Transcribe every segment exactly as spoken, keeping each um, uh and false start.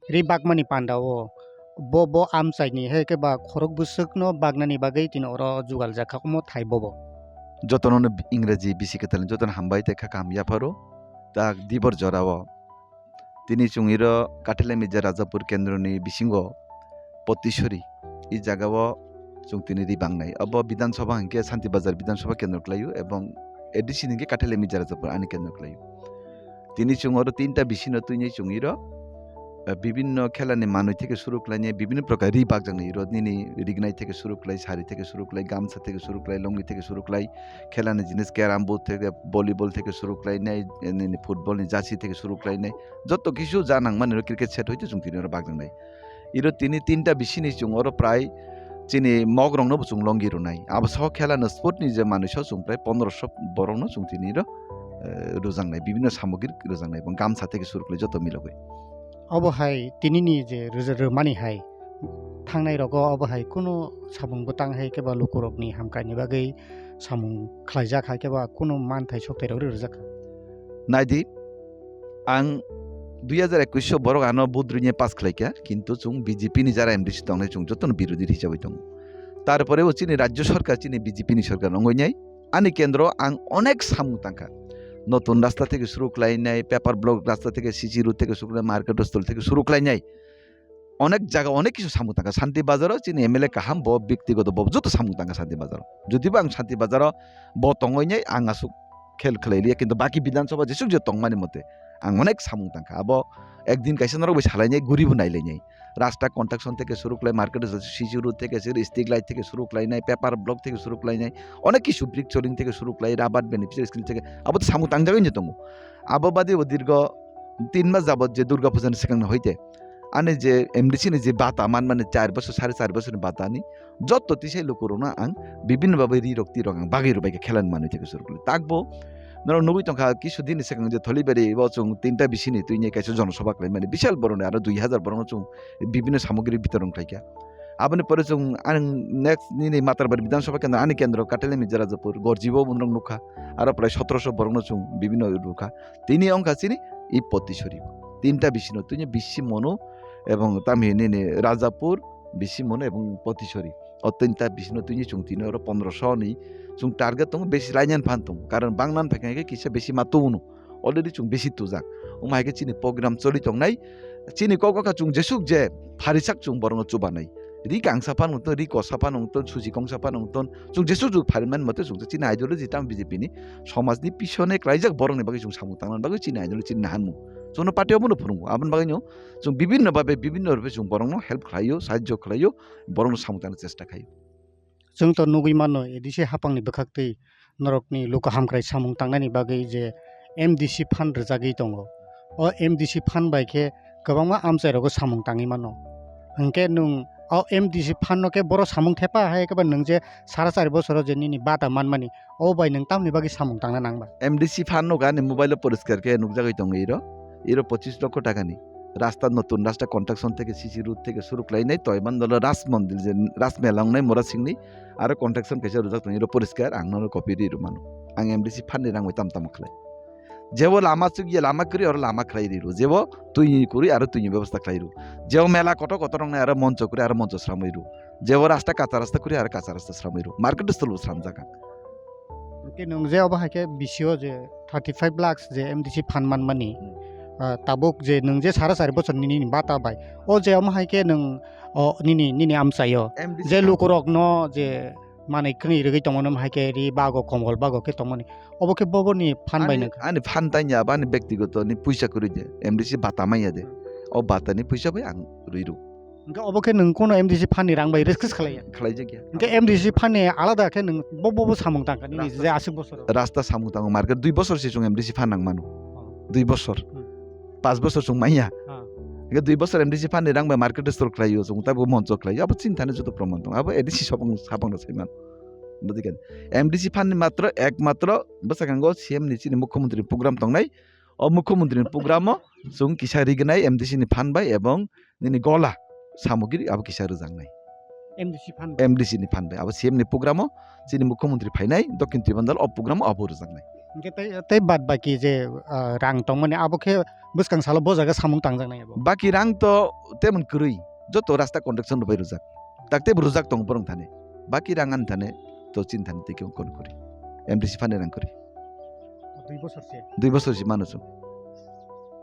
Ri bakmani panda o bo, bo amchaini hai khe ba khorok bwswkno baknani bagwi tini oro jugal jak kha, omo thai bobo. Jotono no Ingraji bisi kwtal jotono hambai tei kha kaham yapharo. Tak dibor jora o tini chwng iro Kathilami je Rajapur kendroni bisingo Potisori, i jaga o chwng tini ri bangnai. Obo Bidhan Sabha hinkhe Santi Bazar Bidhan Sabha kendro khlaio ebong A D C hinkhe Kathilami je Rajapur ani kendro khlaio. Tini chwng oro tinta bisino twinai chwng iro, eh, bibinno khelani manwi theke suru khlainai, bibinno prokar ri bakjaknai iro, nini rignai theke suru khlai, sari theke suru khlai, gamsa theke suru khlai, longi theke suru khlai, khelani jinis carrom board theke, volleyball theke suru khlainai, eh, nini football ni jersey theke suru khlainai, joto kisu ja nangmani iro cricket set hoite chwng tini oro bakjaknai. Iro tini tinta bisini chwng oro prai chini mogrokno bo chwng longi rwnai. Abo so khela no sport ni je manwi so chwng prai pondroso borokno chwng tini ro, eh, rwjaknai, bibinno samogri rwjaknai, bo gamsa theke suru khlai joto milogwi. Obo hai tini ni je rwja-, rwmani hai thangnai rogo obo hai kunu samung bwtang hai khe ba lukurokni hamkraini bagwi samung khlaijak hai khe ba kunu manthai sokthai rok rwjak kha. Naidi, ang dui hajar ekwis o borok ano vote rwinai pass khlaikha, kintu chwng B J P ni jara M D C tongnai chwng jotono birodhi hisabai tongo. Tarpore bo chini rajyo sarkar chini B J P ni sarkar wngwi nai, ani kendro ang onek samung tangkha. Notun rasta theke suru khlainai, paper block rasta theke C C road theke suru khlainai, market hostel theke suru khlainai. Onek jaga onek kisu samung tangkha. Santi Bazar o chini M L A kaham bo byaktigoto bo joto samung tangkha Santi Bazar o. Jodi bo ang Santi Bazar o bo tongwi nai ang aswk khel khlai liya, kintu baki Bidhan Sabha jesuk je tongmani mote ang onek samung tangkha. Abo ekdin kaisa norok bai salainai guri bo nailainai. Rasta construction theke suru khlai, market C C road theke suru, street light theke suru khlainai, paper block theke suru khlainai, onek kisu brick soling theke suru khlai, rubber beneficiary scheme theke abo to samung tangjagwi no tongo. Abo badi bo dirgo tin mas jabot je Durga Puja ni swkang no hoite ani je M D C ni je bata manmani char bosor, sare char bosor ni bata ni joto tisai lukurokno ang bibinno babai ri rok twi rok ang bagwi rwbaikha khelani manwi theke suru khlai. Takbo norok nugwi tongkha kisu din ni swkang je Tholibari o chwng tinta bisini twini kaisa jonosabha khlaimani, bishal borokni aro dui hajar borokno chwng bibinno samogri bitoron khlaikha. Aboni pore chwng ang next nini Matarbari Bidhan Sabha kendro, ani kendro Kathilami Jerajapur, Gorjibo bo norok nukha, aro prai sotoroso borokno chwng bibinno rwkha. Tini wngkha chini i Potisori. Tinta bisino tini bisi mono ebong tamhi nini Rajapur, bisi mono ebong Potisori. O tinta bisino tini chwng tini oro pondroso ni chwng target tongo, besi lainani phan tongo. Karon bangnan phaikha khe kisa besi ma tubuno. Already chwng besi tujak. Wngma hai khe chini program choli tongnai. Chini kok kha chwng jesuk je pharisak chwng borokno chubanai. Ri kangsa phano wngtong, ri kosa phano wngtong, susi kongsa phano wngtong. Chwng jesuk jesuk pharimani mote chwng chini ideology tamo B J P ni somajni pisone klaijak borokni bagwi chwng samung tangna bagwi chini ideology chini nahanmung. Chwngno party obono phwrwngo. Aboni bagwino chwng bibinno babe, bibinno rupe chwng borokno help khlaio, sahajjo khlaio, borokno samung tangna chesta khlaio. Chwng to nugwi mano, A D C hapangni bwkhaktwi norokni luku hamkrai samung tangnani bagwi je M D C fund rwjagwi tongo. O M D C fund bai khe kwbangma amchairogo samung tangwi mano. Hinkhe nwng o M D C fund no khe boro samung thepa hai khe ba nwng je sara chari bosoro je nini bata manmani, o bai nwng tamni bagwi samung tangna nang ba? M D C fund no ani mobile o poriskar khe nukjagwi tongo iro. Iro pochis lokho taka ni. Rasta notun rasta construction theke C C road theke suru khlainai, toiman dolo Raj Mondir je Raj Mela wngnai Murasingni, aro construction kaisa rwjak tongo, iro poriskar ang nono copy ri rwmano. Ang M D C fund ni rang bai tamo tamo khlai. Jebo lama chukya lama kwrwi aro lama khlai ri rw, jebo twi ni kwrwi aro twi ni bebosta khlai rw, jebo mela kotor kotor wngnai aro moncho kwrwi aro moncho sramwi rw, jebo rasta kacha rasta kwrwi aro kacha rasta sramwi rw, market stall bo sramjak ang. Hwnkhe nwng je obo hai khe B C O je thirty five lakhs je M D C fund manmani, Hmm. ah, tabuk je nwng je sara chari bochor nini bata bai, o je omo hai khe nwng, o nini, nini amchaio M D C je fund. Lukurokno je manwi khwnwi rwgwi tongmani, omo hai khe ri bago, komol bago khe tongmani, obo khe boboni fund bai Ani, nangkha? Ani fund tanya, abo ani bektigoto ni puisa kwrwi de, M D C bata manya de, Hmm. O bata ni puisa bai ang rwi rw. Hwnkhe obo khe nwng kono M D C fund ni rang bai reskis khlaiya? Khlaijak ya. Hwnkhe M D C fund ni alada khe nwng bo, bo, bo samung tangkha nini Rasta je aswk bosor? Rasta samung tango, market dui bosor se chwng M D C fund nang mano. Oh. Dui bosor. Hmm. Panch bosor chwng manya. Ah. Hwnkhe dui bosor M D C fund ni rang bai market store khlaio, chwng tabo moncho khlaio. Abo chini thani joto proman tongo. Abo A D C sapang, sapang rw saiman. Bujikha. M D C fund ni matro, ek matro bwsakang o C M ni chini mukhyamantri ni program tongnai. O mukhyamantri ni program o chwng kisa rignai M D C ni fund bai ebong nini gola samogri abo kisa rwjaknai. M D C fund bai? M D C ni fund bai. Abo C M ni program o chini mukhyamantri phainai, Dokhin Tribandal o program o abo rwjaknai. Hwnkhe tei, tei bad baki je, ah, rang tongmani abo khe bwskang salo bo jaga samung tangjaknai abo. Baki rang to temon kwrwi, joto rasta contractor rok bai rwjak. Takte bo rwjak tongo borok thani. Baki rang ani thani to chini thani tei khe kon kwrwi. M D C phani rang kwrwi. Dui bosor se. Dui bosor se mano chwng.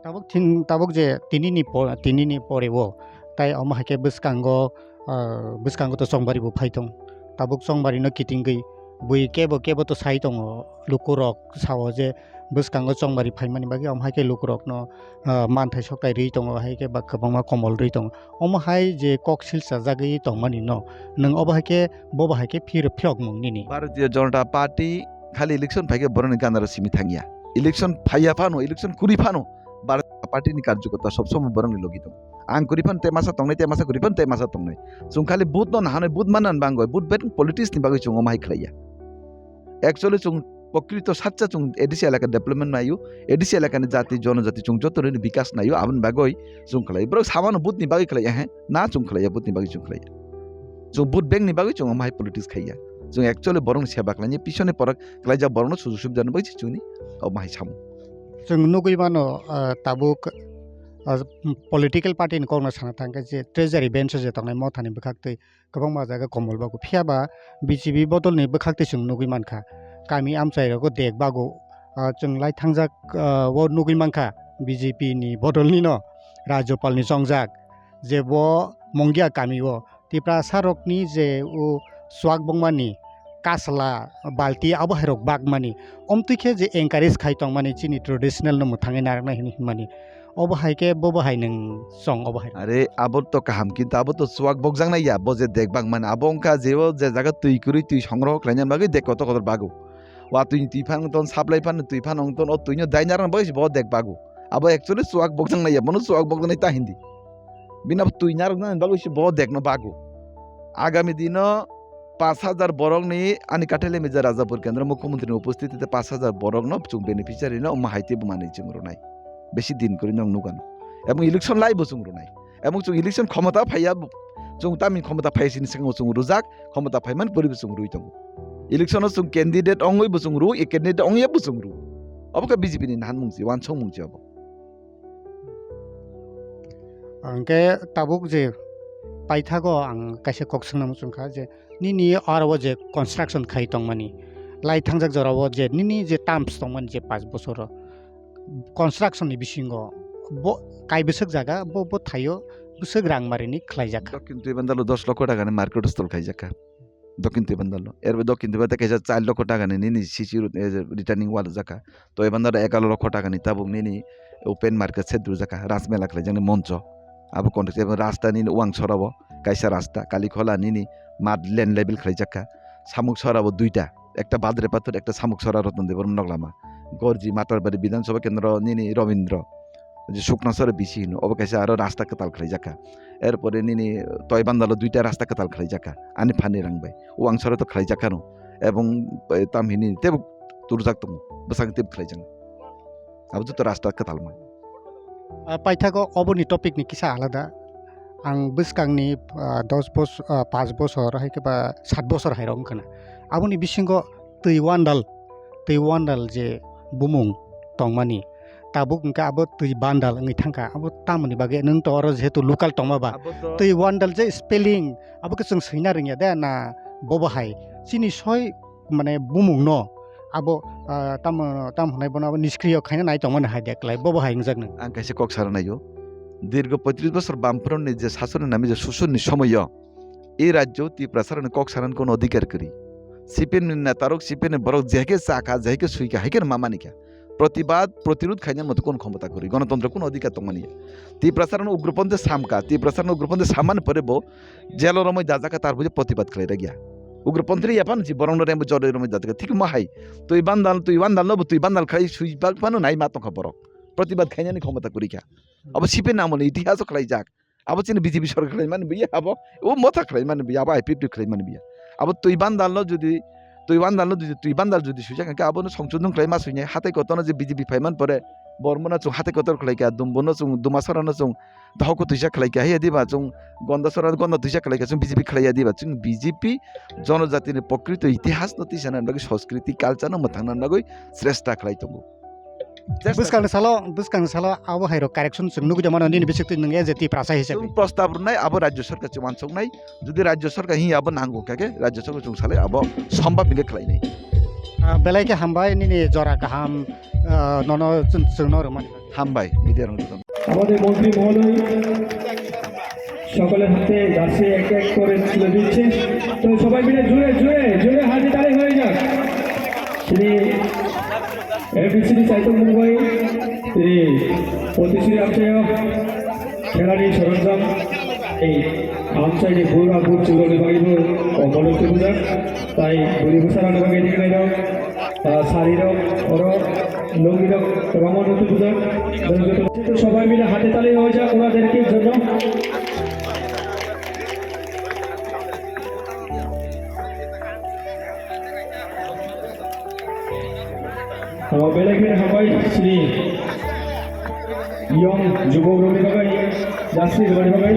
Tabuk thin, tabuk je tinini po-, tinini pore o, tai omo hai khe bwskango, ah, bwskango to chongbari bo phai tong. Tabuk chongbari no kitingwi bui kebo kebo to sai tongo, lukurok sao je bwskango chongbari phaimani bagwi omo hai khe lukurokno, ah, manthai sokthai rwi tongo, hai khe ba kwbangma komol rwi tongo. Omo hai je kok silsa jagwi tongmani no, nwng obo hai khe, bobo hai khe phir-, phirokmung nini. Bharatiya Janata Party khali election phai khe borokni gana rw simi thangya. Election phaiya phano, election kwrwi phano Bharatiya Janata Party ni karjokarta sob somoi borokni logi tongo. Ang kwrwi phano tei masa tongnai, tei masa kwrwi phano tei masa tongnai. Chwng khali vote no nahanai, vote manna bagwi, vote bank politics ni bagwi chwng omo hai khlaiya. Actually chwng pokrito sacha chwng A D C elaka development naio, A D C elakani jati jonojati chwng joto rwni bikas naio, aboni bagwi chwng khlai. Borok samano vote ni bagwi khlai, ehe, na chwng khlaiya, vote ni bagwi chwng khlaiya. Chwng vote bank ni bagwi chwng omo hai politics khaiya. Chwng actually borokni seba khlaini, pisoni pora khlaijak borokno sujug subidani bagwi se chwngni omo hai samung. Chwng nugwi mano, ah, tabuk, ah, political party ni kokno sana thangkhe je treasury bench o je tongnai mothani bwkhaktwi kwbangma jaga komol bago. Phiya ba B J P bodolni bwkhaktwi chwng nugwi mankha. Kami amchai rogo dek bago, ah, chwng lai thangjak, ah, o nugwi mankha B J P ni bodolni no Rajyapal ni chongjak je bo Mongia kami o Tiprasa rokni je o swak bongmani kasla balti abo hai rok bakmani omtwi khe je encourage khai tongmani chini traditional no mwthangwi narwknai hinwi hinmani. Obo hai khe, bobo hai nwng chong obo hai. Are, abo to kaham, kintu abo to chuak bokjaknai ya, bo je dek bak mani, abo wngkha je o je jaga twi kwrwi twi songroho khlaina bagwi dek kotor kotor bago. Watwi ni twi phano ton, supply phano twi phano wng ton, o twi no dai narwkna bagwi se bo dek bago. Abo actually chuak bokjaknai ya, bono chuak bokjaknai ta hindi. Bini abo twi narwkna bagwi se bo dek no bago. Agami dino pash hajar borokni ani Kathai Lemija Rajapur Kendro Mukhyamantri ni upostiti te pash hajar borokno chwng beneficiary no omo hai teibo manwi chwng rwnai. Besi din kwrwi no nukha. Ebong election lai bo chwng rwnai. Ebong chwng election khomota phaiya, chwng tamni khomota phaiya sini swkang chwng rwjak, khomota phaiman poribo chwng rwi tongo. Election o chwng candidate ongwi bo chwng rw, e candidate ongya bo chwng rw. Obo khe B J P ni nahan mung si, wansong mung si obo. Hwnkhe tabuk je paithago ang kaisa kok swngna muchungkha je nini aro o je construction khai tongmani, lai thangjak jorao je nini je terms tongmani je panch bosoro construction ni bisingo bo kai bwswk jaga bo, bo thaio bwswk rang marini khlaijakha. Dokin Tuibandalo dos lokho taka ni market stall khaijakha. Dokin Tuibandalo. Erbo Dokin Tuibandalo kaisa char lokho taka ni nini C C road, eh, returning wall jakha. Tuibandalo egaroh lokho taka ni tabuk nini open market shed rwjakha. Rajmela khlaijaknai moncho. Abo context ebo rasta nini uangsora o kaisa rasta. Kalikhola nini mat land level khlaijakha. Samuksora bo duita. Ekta Badre Pathor, ekta Samuksora Ratan Debbarma nok lama. Gorji Matarbari Bidhan Sabha Kendro nini Robindro. Je Suknasora B C hino, obo kaisa aro rasta kwtal khlaijakha. Erpore nini Toibandalo duita rasta kwtal khlaijakha, ani phani rang bai. Uangsora to khlaijakha no. Ebong, eh, tam hini tebo turjak tongo, bwsang tebo khlaijak. Abo joto rasta kwtal man. Ah, paithago oboni topic ni kisa alada. Ang bwskangni, ah, dos bos-, ah, panch bosor, hai khe ba sat bosor hai rok wngkha na. Aboni bisingo twi wandal, twi wandal je bumung tongmani, tabuk hwnkhe abo twi bandal wngwi thangkha. Abo tamoni bagwi nwng to oro jehetu local tongma ba? Abo to twi wandal je spelling, abo khe chwng swina rwngya de na bobo hai? Chini soi mane bumung no abo, ah, tamo, tamo hwnai bono abo niskriyo khaina nai tongmani hai de klai, bobo hai wngjak nwng. Ang kaisa kok sana naio. Dirgo poitris bosor Bamfront ni je sasoni nami je susuni somoyo, e rajyo Tiprasarani kok sanani kono odhikar kwrwi. C P M ni netarok, C P M ni borok jehai khe chakha, jehai khe suikha, hai kheno ma manikha. Protibad, protirud khaina moto kono khomota kwrwi. Gonotontro kono odhikar tongmani ya. Tiprasarani ugroponte samkha, Tiprasarani ugroponte sammani pore bo jelo romwi dajakha, tarpore protibad khlai rwgya. Ugroponte yapan si borokno rembo jolo romwi dajakha. Thik ma hai. Twi bandal, twi bandal no bo twi bandal khlai sui bak phano nai ma tongkha borok. Protibad khainani khomota kwrwi kha. Abo C P M ni amolni itihaso khlaijak. Abo chini B J P sorkar khlai mani biya abo, o motha khlai mani biya, abo I P F T khlai mani biya. Abo twi bandal no jodi, twi bandal no jodi, twi bandal jodi swijak hwnkhe abono songsodhon khlai ma swinai, hatai kotorno je B J P phai man pore, Bormano chwng hatai kotor khlaikha, Dumbono chwng, Dumasarano chwng dohok twisa khlaikha, haiya diba chwng Gondasara Gonda twisa khlaikha, chwng B J P khlaiya diba, chwng B J P jonojatini prokrito itihasno twisanani bagwi, sanskriti culture-no mwthangna bagwi chesta khlai tongo. Bwskangni salo, bwskangni salo abo hai rok correction chwng nugwi mano nini bisingtwi nwng as a Tiprasa hisabe. Chwng prostab rwnai abo Rajya Sarkar chwng uansuknai, jodi Rajya Sarkar hiya abo nango kha khe Rajya Sarkar chwng salai abo sombab hinkhe khlainai. Ah, belai khe hambai nini jora kaham, ah, nono chwng, chwngno rwmani. Hambai, media rok joto. আমাদের মন্ত্রী মহোদয় সকলের হাতে গাছে এক এক করে তুলে দিচ্ছে। তো সবাই মিলে জোরে জোরে জোরে হাতে তালি হয়ে যাক। শ্রী এমপিসিডি চাইতন মুম্বাই, শ্রী প্রতিশ্রী আমচায়, খেলানি সরঞ্জাম, এই আমচাইনি বুড়া বুড় চুরনি বাড়িব ও মনোজ পূজা, তাই বুড়ি বুসারা নবাগে এদিকে নাই দাও। Ah, sari rok, oro, lungi rok, kwbangma notui bujak. Sito sobai mile hate tali hoi jak, onaderke jonno. Ah, belai kheno hambai sini. Yong jubok rokni bagwi, jasri rokni bagwi.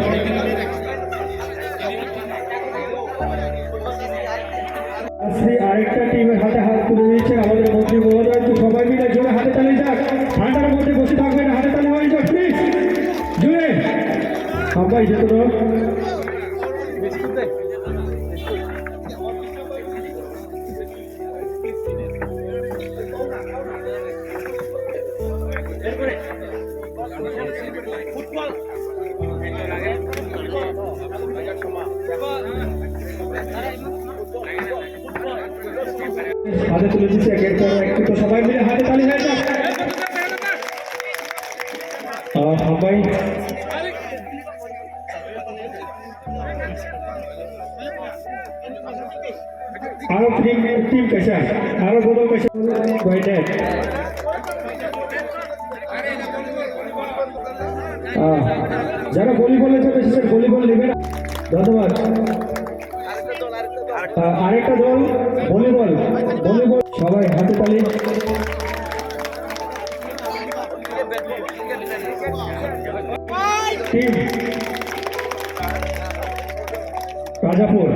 Jasri arekta team-er hate hat tule diyecche amader montri mohodoy, to sobai mile jore hate tali jak, thandar moddhe boshe thakben, hate tali hoi jak, please, jore. Hambai jotono. হাতে তুলে দিচ্ছে একের পর এক, তো সবাই মিলে হাতে তালি হয়ে যাক। আহ, সবাই আরো team, team kaisa, আরো বড় kaisa, right hand। আহ, যারা ভলিবলের জন্য এসেছেন, ভলিবল নেবেন। ধন্যবাদ। আহ, আরেকটা দল, ভলিবল, ভলিবল, সবাই হাতে তালি। Team রাজাপুর,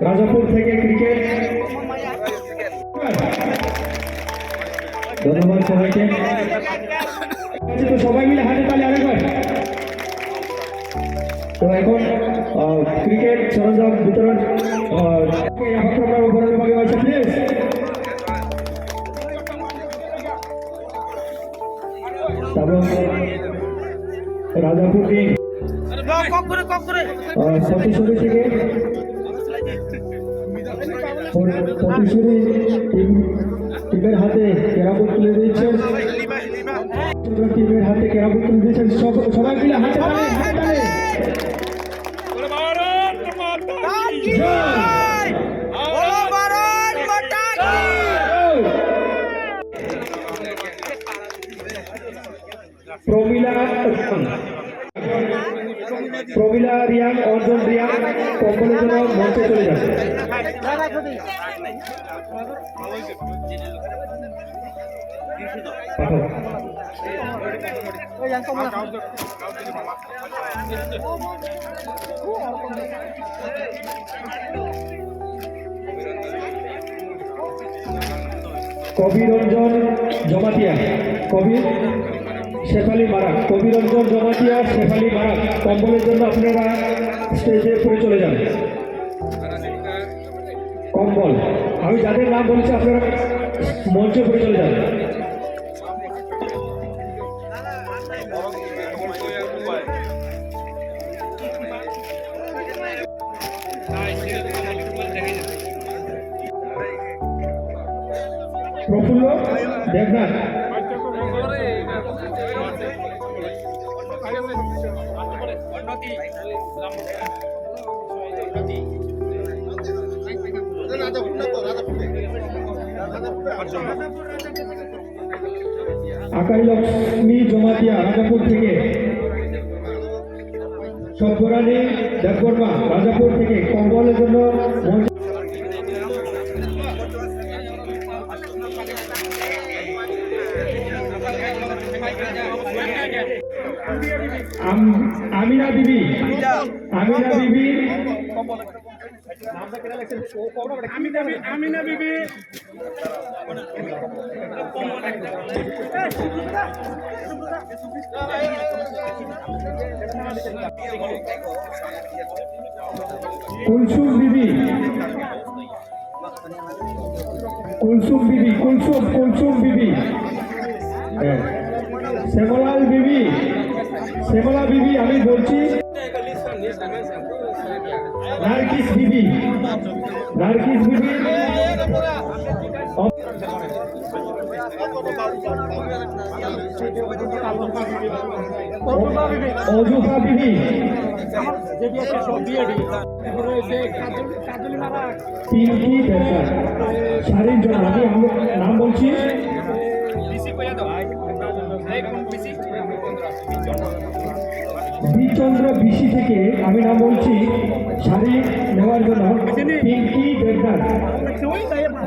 রাজাপুর থেকে ক্রিকেট। ধন্যবাদ সবাইকে। তো সবাই মিলে হাতে তালি আরেকবার। তো এখন, আহ, ক্রিকেট সরঞ্জাম বিতরণ, আহ, এই আপাতত আমরা উপরে ভাগে আছে, please। তারপর রাজাপুর টিম, আহ, সতীশ্বরী থেকে পর-, পরমেশ্বরী টিম, টিমের হাতে ক্যারাম বোর্ড তুলে দিচ্ছেন। টিমের হাতে ক্যারাম বোর্ড তুলে দিচ্ছেন। সব-, সবাই মিলে হাতে তালি, হাতে তালি। बोलो भारत माता की जय। बोलो भारत माता की। প্রমীলা, প্রমীলা রিয়াং, অর্জুন রিয়াং, কম্বলের জন্য মঞ্চে চলে যান। পাঠাও। কবিরঞ্জন জমাতিয়া, কবির শেফালি মারাক, কবিরঞ্জন জমাতিয়া, শেফালি মারাক, কম্বলের জন্য আপনারা স্টেজে উপরে চলে যান। কম্বল, আমি যাদের নাম বলেছি আপনারা মঞ্চে উপরে চলে যান। প্রফুল্ল দেবনাথ। আকাশ লক্ষ্মী জমাতিয়া রাজাপুর থেকে, সব্যরানী দেববর্মা রাজাপুর থেকে কম্বলের জন্য মঞ্চ। আম-, আমিনা বিবি, আমিনা বিবি, আমিনা বি-, আমিনা বিবি। কুলসুম বিবি, কুলসুম বিবি, কুলসুম, কুলসুম বিবি। হ্যাঁ। শ্যামলাল বিবি, শ্যামলা বিবি, আমি বলছি। নার্গিস বিবি, নার্গিস বিবি। অজুফা বিবি। পিঙ্কি দেবনাথ। শাড়ির জন্য আমি, আমি নাম বলছি। বিচন্দ্র বিসি থেকে আমি নাম বলছি শাড়ি নেওয়ার জন্য পিঙ্কি দেবনাথ।